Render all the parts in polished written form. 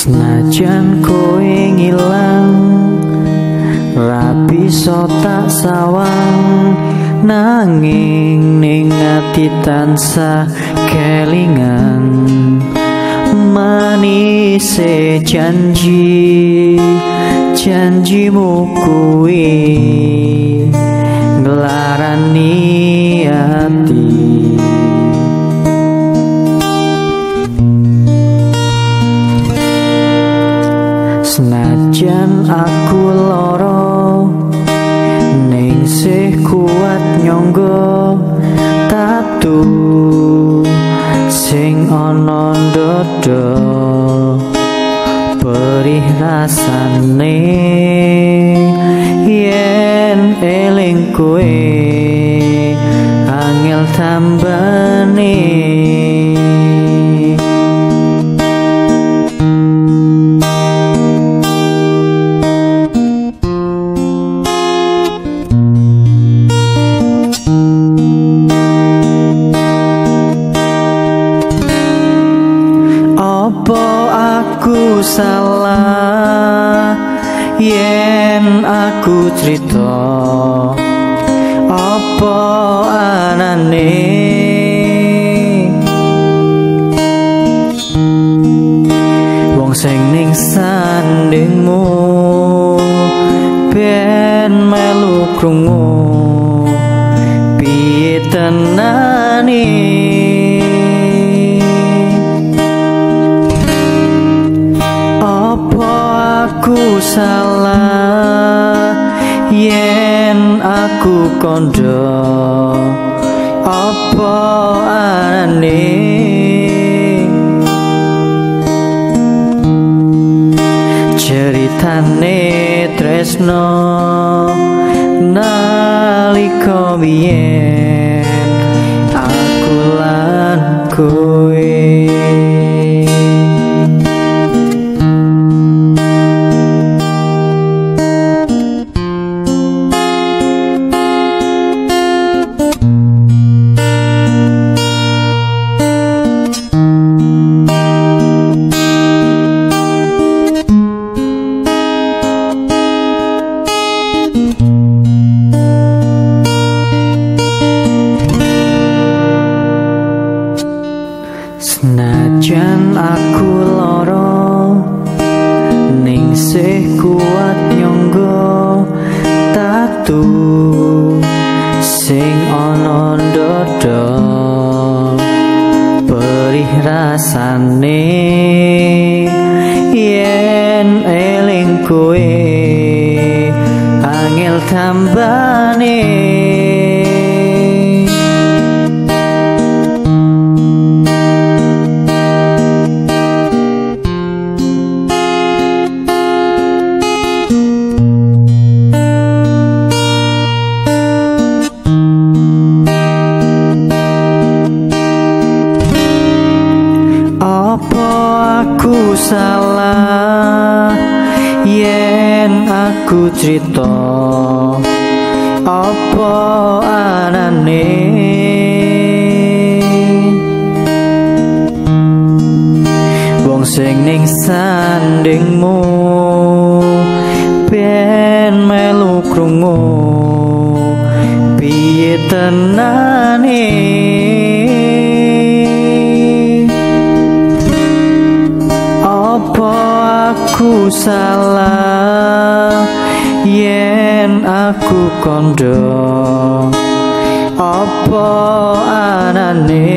Senajan kowe ngilang, ra bisa tak sawang, nanging ning ati tansah kelingan. Manise janji, janjimu kuwi nglarani ati. Senajan aku loro, ning sih kuat nyangga tatu sing ana ndada perih rasane yen eling kowe angel tambane. Apa aku salah yen aku crita, apa anane wong sing ning sandingmu ben melu krungu piye tenane. Apa aku salah yen aku kandha, apa anane ceritane tresno nalika biyen aku lan kowe. Senajan aku loro, ning sih kuat nyangga tatu sing ana ndada perih rasane yen eling kowe angel tambane. Apa aku salah yen aku crita, apa anane wong sing ning sandingmu ben melu krungu piye tenane. Apa aku salah yen aku kandha, apa anane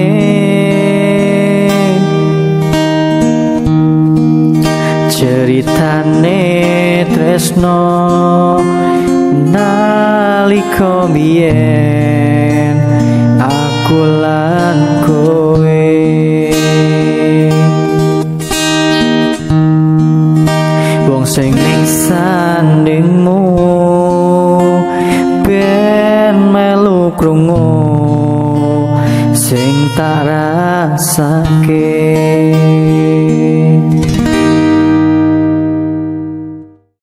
ceritane tresno nalika biyen aku lan kowe. Wong sing ning sandingmu ben melu krungu sing tak rasakne.